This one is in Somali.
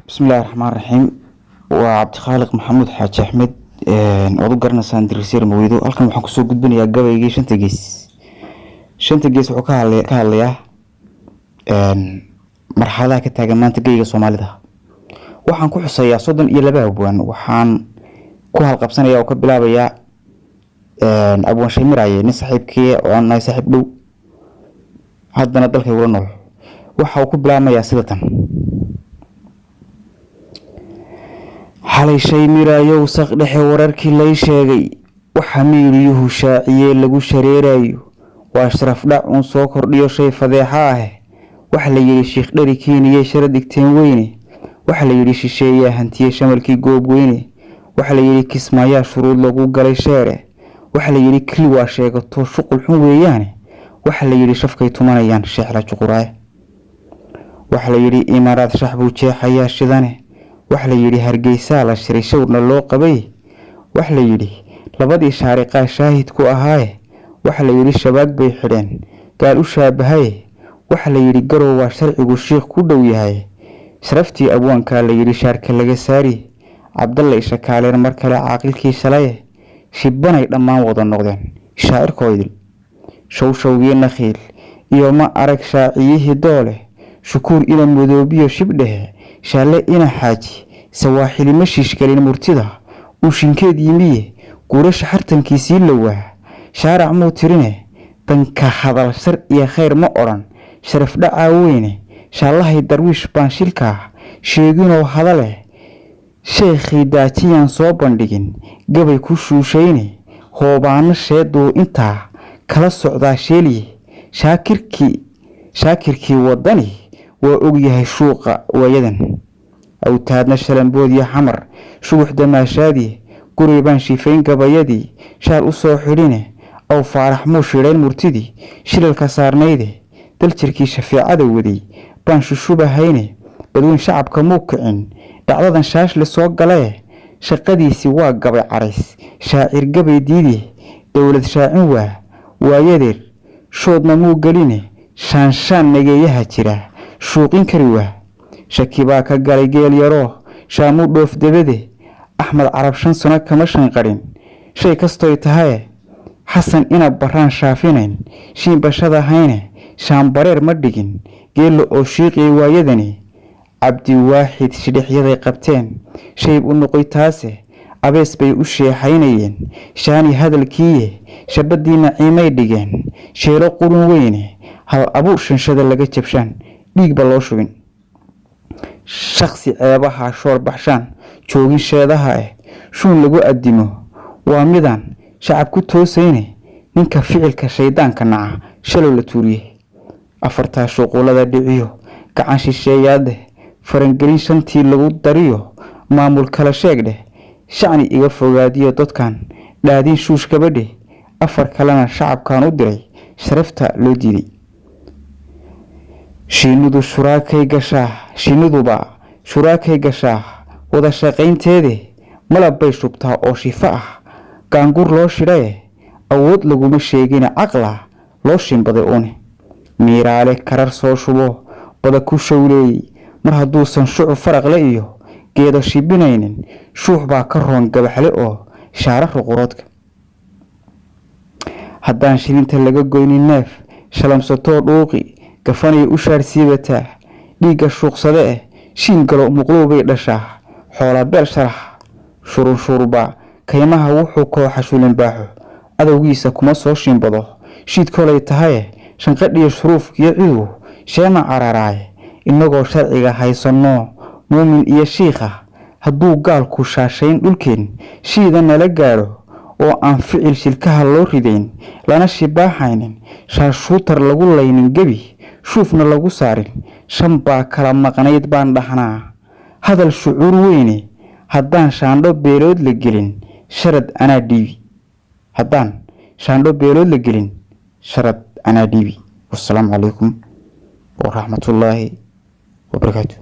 Bismillahi raxmaan raxiim. Waa Cabdikhaaliq Maxamuud Xaaji Axmed, waad u garanaysaan Dirisyar Maweydo. Halkan waxaan kusoo gudbinayaa gabaygii Shanta Gees. Shanta Gees wuxuu ka hadlayaa marxaladaha ka taagan maanta geyga Soomaalida. Waxaan ku xuseeyaa 32 abwaan. Waxaan ku halqabsanaya oo ka bilaabayaa abwaan Shaymiraaye, nin saaxiibkii oo aan nahay saaxiib dhow, haddana dalka igula nool. Waxa uu ku bilaabmayaa sida tan: Xalay Shaymiraayow saq dhexe wararkii lay sheegay, waxa miiriyuhu shaaciyee lagu shareerayo waa sharaf dhac uun soo kordhiyo shay fadeexa ah. Waxa la yidhi Shiikh Dheri Keeniyey shara dhigteen weyne. Waxa la yidhi shisheeyaa hantiye shamalkii goob weyne. Waxa la yidhi Kismaayaa shuruud lagu galay sheere. Waxa la yidhi kili waa sheegato shuqul xun weeyaane. Waxa la yidhi shafkay tumanayaan sheexla juquraaye. Waxa la yidhi Imaaraad shax buu jeexayaa shidane. Waxa la yidhi Hargeysaa la shiray shawrna loo qabay. Waxa la yidhi labadii shaariqaa shaahid ku ahaaye. Waxa la yidhi shabaag bay xidheen gaal u shaabahaye. Waxa la yidhi Garow waa sharcigu shiikh ku dhow yahay. Sharaftii abwaankaa la yidhi shaarka laga saari. Cabdalla ishakaaleen mar kale caaqilkii shalaye. Shibanay dhammaan wada noqdeen shaacirkoodil. Showshowgii Nakhiil iyo ma arag shaaciyihii Doole. Shukuur ina Madoobiyo shibdhehe Shaalle ina Xaaji. Sawaaxili ma shiishgelin murtida uu shinkeed yimiye. Guurasha xartankiisii lowaa shaarac muu tirine. Danka hadal shar iyo khayr ma odhan sharaf dhacaa weyne. Shaallahay Darwiish baan shilkaa sheeginoo hadaleh. Sheekhii daajiyaan soo bandhigin gabay ku shuushayne. Hoobaano sheeduu intaa kala socdaa sheeliye. Shaakirkii wadani waa ogyahay shuuqa waayadan. Awtaadna shalambood iyo Xamar shugux damaashaadii. Guri baan shifayn gabayadii shaal u soo xidhine. Aw Faarax muu shidhayn murtidii shilalka saarnayde. Daljirkii shafeecada waday baan shushubahayne. Badweyn shacabka muu kicin dhacdadan shaashle soo galae. Shaqadiisi waa gabay carays shaacir gabay diidi. Dowlad shaacin waa waayadeer shoodna muu geline. Shaanshaan nageeyaha jira shuuqin kari waa. Shaki baa ka galay geel yaroo shaamuu dhoof debade. Axmed Carab 5 sano kama shanqadhin shay kastoy tahaye. Xasan ina baraan shaafinayn shiin bashada hayne. Shaambareer ma dhigin geella oo shiiqiyay waayadani. Cabdiwaaxid shidhixyaday qabteen shayb u noqoy taase. Abees bay u sheexaynayeen shaani hadalkiiye. Shabadii Naciimay dhigeen sheelo qurun weyne. Hal abuur shanshada laga jabshaan dhiigba loo shubin. Shakhsi ceebaha shoor baxshaan joogin sheedaha shuun lagu addimo waa midaan shacab ku toosayne. Ninka ficilka shaydaanka naca shalow la tuuriye. Afartaa shuquulada dhiciyo gacan shisheeyaadeh. Farangelin shantii lagu dariyo maamul kala sheeg dheh. Shacni iga fogaadiyo dadkan dhaadin shuush gabadhe. Afar kalena shacabkan u diray sharafta loo diiday. Shiinidu shuraakay gashaa, shiiniduba shuraakay gashaa wada shaqaynteede. Malab bay shubtaa oo shifo ah gaangur loo shidhaye. Awood laguma sheegine caqla loo shimbaday uune. Miiraale karar soo shubo bada ku showleeyey. Mar hadduusan shucub faraqle iyo geedo shibinaynin, shuux baa ka roon gabaxle oo shaara ruquroodka. Haddaan shilinta laga goynin neef shalamsatoo dhuuqi gafanay u shaarsiibataa. Dhiigga shuuqsade shiin galo muqlow bay dhashaa. Xoola beel sharax shurunshuurba kaymaha wuxuu kooxa shulinbaaxo. Cadowgiisa kuma soo shimbado shiid kolay tahaye. Shanqadhiyo shuruufkiyo cidu sheema cararaaye. Innagoo sharciga haysanoo muumin iyo shiikha, hadduu gaalku shaashayn dhulkeen shiida nala gaadho oo aan ficil shilkaha loo ridayn lana shibaaxaynin, shaashuutar lagu laynin gebi shuufna lagu saarin, shan baa kala maqnayd baan dhahnaa hadal shucuur weyne. Haddaan shaandho beelood la gelin sharad anaa dhiibi. Haddaan shaandho beelood la gelin sharad anaa dhiibi. Wassalaamu calaykum waraxmatullaahi wabarakaatu.